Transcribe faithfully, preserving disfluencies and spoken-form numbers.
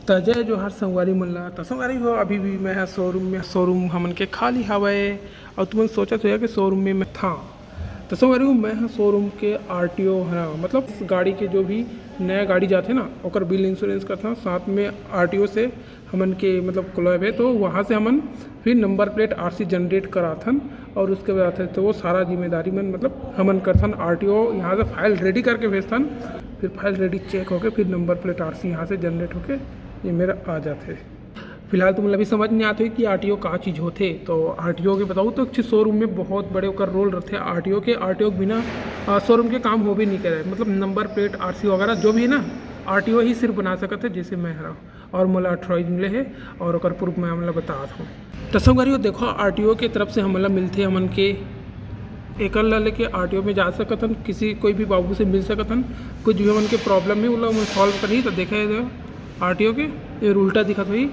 त जय जोहार संगवारी मन ला। त संगवारी हो, अभी भी मैं ह शोरूम में, शोरूम हमन के खाली हवय अउ तुमन सोचत होया कि शोरूम में मैं था। त संगवारी हो, मैं ह शोरूम के आरटीओ हरा, मतलब गाड़ी के जो भी नया गाड़ी जाथे ना, ओकर बिल इंश्योरेंस करथन, साथ में आरटीओ से हमन के मतलब क्लब है, तो वहाँ से हमन फिर नंबर प्लेट आरसी जनरेट कराथन और उसके बाद आथे, तो वो सारा जिम्मेदारी मन मतलब हमन करथन। आरटीओ यहाँ से फाइल रेडी करके भेजथन, फिर फाइल रेडी चेक होके फिर नंबर प्लेट आरसी यहाँ से जनरेट होके ये मेरा आ जाथे। फिलहाल तुमन ला भी समझ नहीं आते कि आरटीओ का चीज़ होथे। तो आरटीओ के बताऊँ तो अच्छे शोरूम में बहुत बड़े ओकर रोल रहथे। आरटीओ के, आरटीओ के बिना शोरूम के काम होबे नहीं करे, मतलब नंबर प्लेट, आरसी वगैरह जो भी है ना, आरटीओ ही सिर्फ बना सकत है, जैसे मैं हरा और मोला ऑथराइज मिले हे और ओकर प्रूफ मैं हमला बतात हूँ। तो संगवारी हो, देखो, आरटीओ के तरफ से हमला मिलथे, हमन के एकर ला लेके आरटीओ में जा सकत हन, किसी कोई भी बाबू से मिल सकत हन, कुछ भी हमन के प्रॉब्लम है, ओला हमन सॉल्व करही। तो देखे आरटीओ के ये उल्टा दिखत होही,